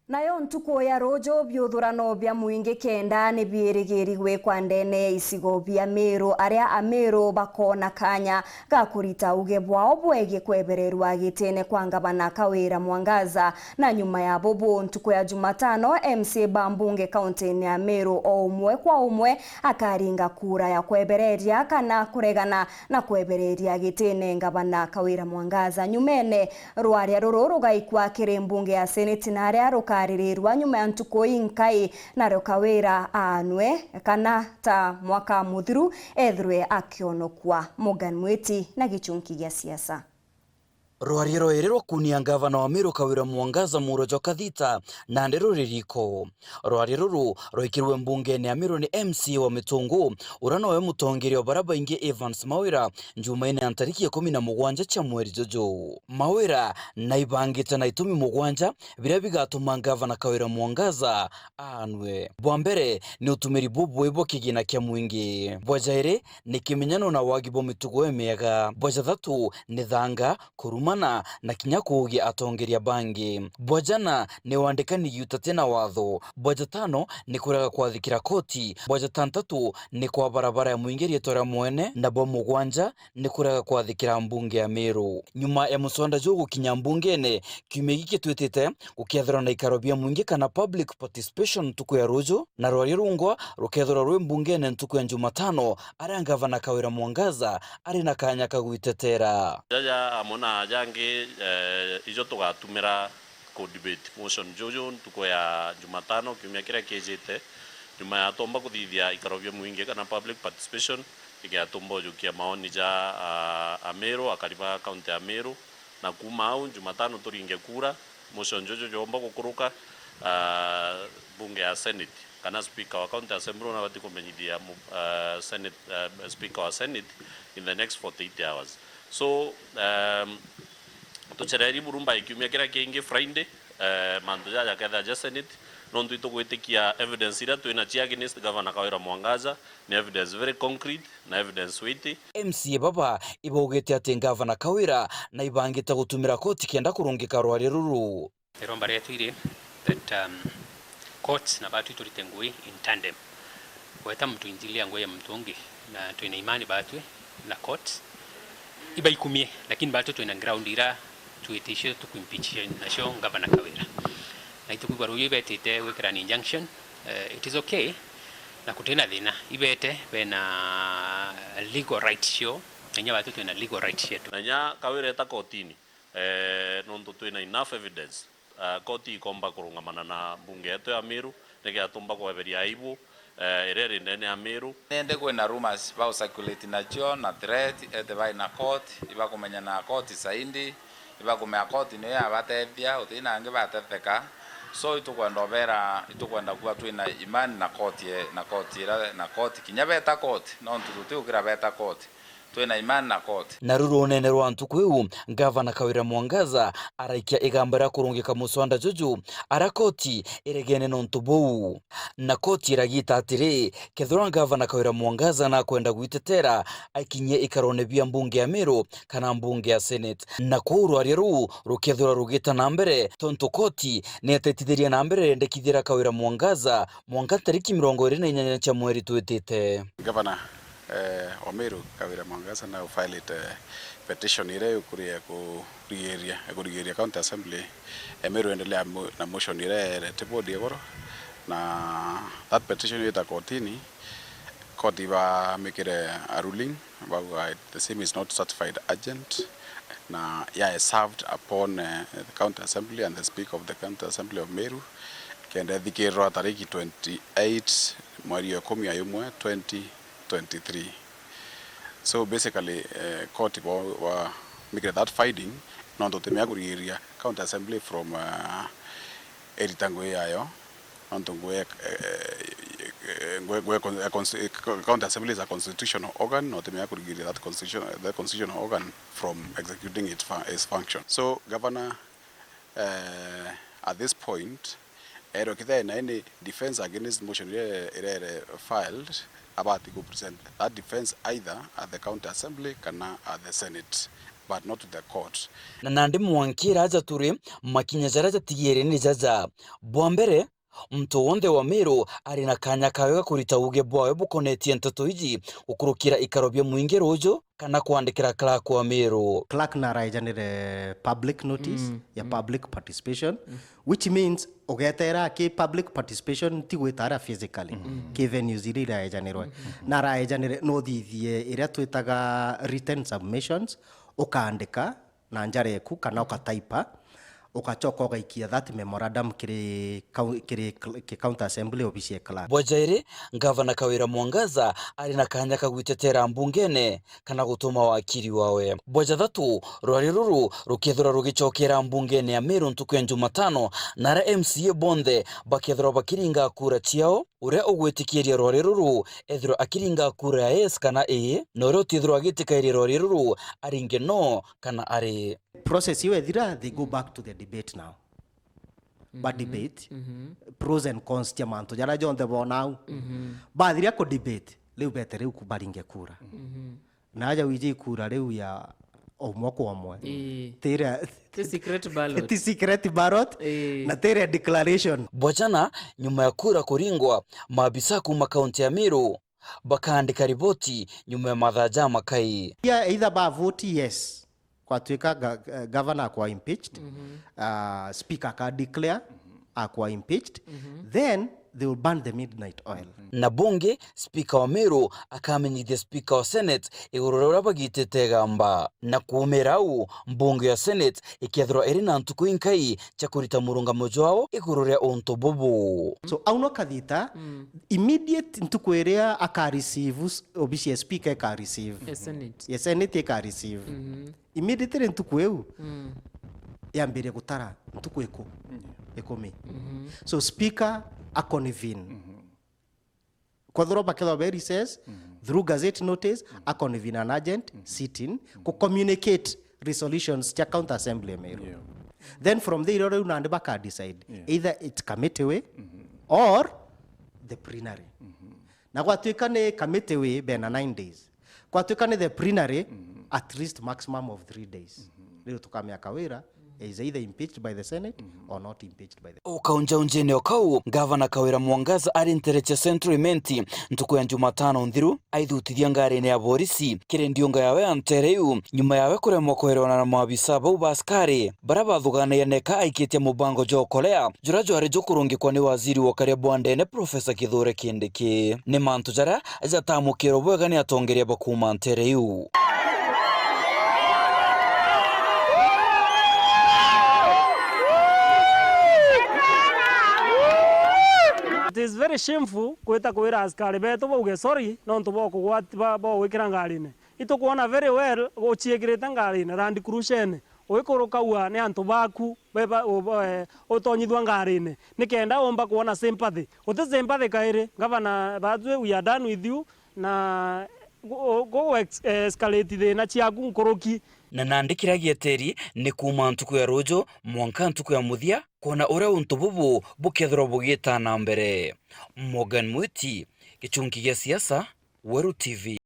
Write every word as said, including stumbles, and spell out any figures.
Nayo ntuku ya ruju, biuthurano bia mwingi kenda ni biirigiri gwikwa ndene ya icigo bia Meru, aria Ameru bakoona kanya ga kurita uge bwao bwegie kwebererwa gitine kwa ngavana Kawira Mwangaza. Na nyuma ya bubu, ntuku ya Jumatano, M C A ba mbunge kaunti-ini ya Meru o umwe kwa umwe akaringa kura ya kwebereria kana kuregana na kwebereria gitine ngavana Kawira Mwangaza. Nyumene, rwaria ruru rugaikwa kiri mbunge ya Seneti, na aria rukaririrwa nyuma ya ntuku inkai, nario Kawira aanwe kana ta mwaka muthiru ethirwe akionokua. Morgan Mwiti na gichunki gia siasa. Rwaria rweri rwa kunia ngavana wa Meru Kawira Mwangaza muuro jwa kathita na nderu ririko. Rwaria ruru rwaikirwe mbungene ya Meru ni M C A wa Mitungu, uria nowe mutongeria wa baria baingi Evans Mawira, Njumaine ya ntariki ikumi na mugwanja cia mweri juju. Mawira naibangite na itumi mugwanja biria bigatuma ngavana Kawira Mwangaza aanwe. Bwa mbere ni utumiri bubui bwa kigina kia mwingi. Bwa jairi ni kimenyano na wagi bwa mitugo imiega. Bwa jathatu ni thanga, kurumana, na kinya kuugia atongeria bangi. Bwa jana ni wandikani giuta ti na watho. Bwa jatano ni kurega kwathikira koti. Bwa jatantatu ni kwa barabara ya mwingi riitwa ria mwene. Na bwa mugwanja ni kurega kwathikira mbunge ya Meru. Nyuma ya muswanda juu gukinya mbungene, kiumia giki twitite, gukeethirwa na ikaro bia mwingi kana public participation ntuku ya ruju, na rwaria rungwa rukeethirwa rwi mbungene ntuku ya Jumatano, aria ngavana Kawira Mwangaza ari na kanya ka gwitetera. Jaja amwe na jangi, eh, ijo tugatumira ku debate motion juju ntuku ya Jumatano kiumia kiria kiijite, nyuma ya twomba kuthithia ikaro bia mwingi kana public participation, igiatumba ujukia maoni ja, ah, Ameru, akari ba kaunti ya Meru, na kuuma au Jumatano turinge kura, motion juju jomba gukuruka, ah, bunge ya Senate, kana speaker wa County Assembly nabati kumenyithia mu-, ah, Senate, ah, speaker wa Senate in the next forty-eight hours. So, um, tucereri buru mbai kiumia kiria kingi Friday, eh, mantu jaja jakethira ja Senate, nontu itugwitikia evidence iria twina cia against Governor Kawira Mwangaza ni evidence very concrete na evidence weighty. M C A baba ibaugite ati Ngavana Kawira naibangite gutumira koti kenda kurungika rwaria ruru. Iromba rietu iri that, um, courts na batwi turite ngui in tandem. Gweta muntu injilia ngui ya muntu ungi, na twina imani batwi na court ibaikumie, lakini batwi twina ground ira twiticio tukuimpeach nacio Ngavana Kawira. Na itukwigua ruyu ibetite gwikira an injunction, eh, it is okay, na kutina thina. Ibete bena legal rights cio, na inya batwi twina legal rights cietu. Na inya Kawira eta kotini, eh, nontu twina enough evidence, ah, koti ikomba kurungamana na mbunge yetu ya Meru, nigetha tumba kweberia aibu, eh, iria iri ndene ya Meru. Nindi kwina rumors ba circulate nacio na threat, ete bai na court, ibakumenya na court zaidi, ibakumenya court niyo yabatethia, uti na angi batetheka. So itukwenda ubera, itukwenda kuwa twina imani na court ye-, na court ira, na court. Kinya beta court, nontu tuti ukira beta court. Twina imani na koti. Naru runene rwa ntuku iu, Ngavana Kawira Mwangaza araikia igamba ria kurungika muswanda juju, aria koti iregene nontu buu. Na koti iragita atiri, kethirwa Ngavana Kawira Mwangaza nakwenda gwitetera, aikinyie ikarone bia mbunge ya Meru kana mbunge ya Senate. Na kwou rwaria ruu rukethirwa rugita na mbere, tontu koti nietetithirie na mbere rendekithira Kawira Mwangaza mwanka tariki mirongo iri na inyanya cia mweri twitite. Ngavana eh, wa Meru Kawira Mwangaza na ufilete petition iria ikuria kurigiria, kurigiria County Assembly ya Meru endelea mo-, na motion iria erete board iguru, na that petition yita kotini, koti bamikire a ruling, bauga the same is not certified urgent, na ya served upon, eh, the County Assembly and the Speaker of the County Assembly of Meru, kenda ithikirwa tariki twenty-eight mweri wa ikumi na imwe, twenty twenty-three. So basically, eh, court wa, wa make that finding, nontu tumea kurigiria County Assembly from, eh, irita ngui yayo, nontu ngui ya, eh, eh, ngui, ngui ya con-, ya cons-, eh, County Assembly is a constitutional organ, no tumea kurigiria that constitution, that constitutional organ from executing its fu-, its function. So Governor, eh, at this point, erwe kethira ena any defense against motion iria irere filed, abati ku present that defense either at the County Assembly kana at the Senate. but not to the court. Na nandi mwankira aja turi, makinya jaria jatigiri ni jaja. Bwa mbere, muntu wonthe wa Meru ari na kanya kawe ga kurita uuge bwawe bukonetie nteto iji gukurukira ikaro bia mwingi ruuju kana kwandikira clerk wa Meru. Clerk na araejanire public notice ya public participation, which means ugeteera ki public participation ti gwita aria physically, ki venues iria iraejanirwe. Na araejanire no uthithie iria twitaga written submissions, ukaandika na njara eku kana ukataipa, ugacoka ugaikia that memorandum kiri kau-, kiri cl-, ki county assembly, obisi ya clerk. Bwa jairi, Ngavana Kawira Mwangaza ari na kanya ka gwitetera mbungene kana gutuma wakiri wawe. Bwa jathatu, rwari ruru rukethirwa rugicokera mbungene ya Meru ntuku ya Jumatano, na aria M C A bonthe bakethirwa bakiringa kura ciao. Uria ugwitikiria rwari ruru ethirwa akiringa kura ya yes kana ii, na uria utithirwa agitikairia rwari ruru aringe no kana ari. Process iu ethira, they go back to the debate now. Ba debate pros and cons cia mantu jaria jonthe boona au. Bathiria ku debate, riu bete riu ku-, baringe kura. Na aja wiji ikura riu ya umwe kwa umwe. Ii. Tira Ti secret ballot. Ti secret ballot. Ii. Na tira declaration. Bwa jana, nyuma ya kura kuringwa, maabisa kuuma kaunti ya Meru bakaandika riboti nyuma ya mathaa jamakai. Ia either ba vote yes, kwatuika ga-, eh, governor akwa impeached, ah, speaker aka declare akwa impeached, then they will burn the midnight oil. Na bungi, spika wa Meru akamenyithia spika wa Senate iguru ria uria bagitite igamba. Na kuumira au, mbunge ya Senate ikethirwa iri na ntuku inkai cia kurita murungamo jwao iguru ria untu bubu. So au no kathita, immediate ntuku iria aka receive s-, obisi ya speaker ika receive. Ya Senate. Ya Senate ika receive. Immediately ntuku iu yambirie gutara ntuku iku-, ikumi. So speaker a convene. Kwethirwa bakethirwa be recess, through gazette notice, a convene an urgent sitting, ku communicate resolutions cia county assembly ya Meru. Then from there, riu nandi baka decide either it committee way or the plenary. Na gwatuika ni committee way, bena nine days. Gwatuika ni the plenary, at least maximum of three days. Riu tukamea Kawira is either impeached by the Senate or not impeached by the. O kaunjaunjene o kau, Gavana Kawira Mwangaza ari ntere cia Central Imenti ntuku ya Jumatano nthiru, aithutithia ngarine ya borisi kiri ndiunga yawe ya ntere iu, nyuma yawe kuremwa kwerewana na maabisa bau ba askari baria bathuganagia neka aikitie mubango jwa ukolea juria jwari jukurungikwa ni waziri wa ukaria bwa ndene Professor Kithure Kindiki. Ni mantu jaria jatamukirwe bwega ni atongeria ba kuuma ntere iu. It is very shameful kwita kwira askari betu bauge sorry nontu bwa kugwati-, ba-, bwa gwikira ngarine. Itukwona very well uciikirite ngarine, Land Cruiser-ene, uikuruka ua ni antu baku, be ba-, u-, ba-, eh, utonyithua ngarine, nikenda umba kwona sympathy. Uti sympathy kairi, gavana, batwi, we are done with you, na gu-, gu-, ex-, escalate thina ciaku nkuruki. Na nandi kiria gieteri ni kuuma ntuku ya ruuju mwanka ntuku ya muthia, kwona uria untu bubu bukethirwa bugiita na mbere. Morgan Mwiti, Gichunki gia Siasa, Weru T V.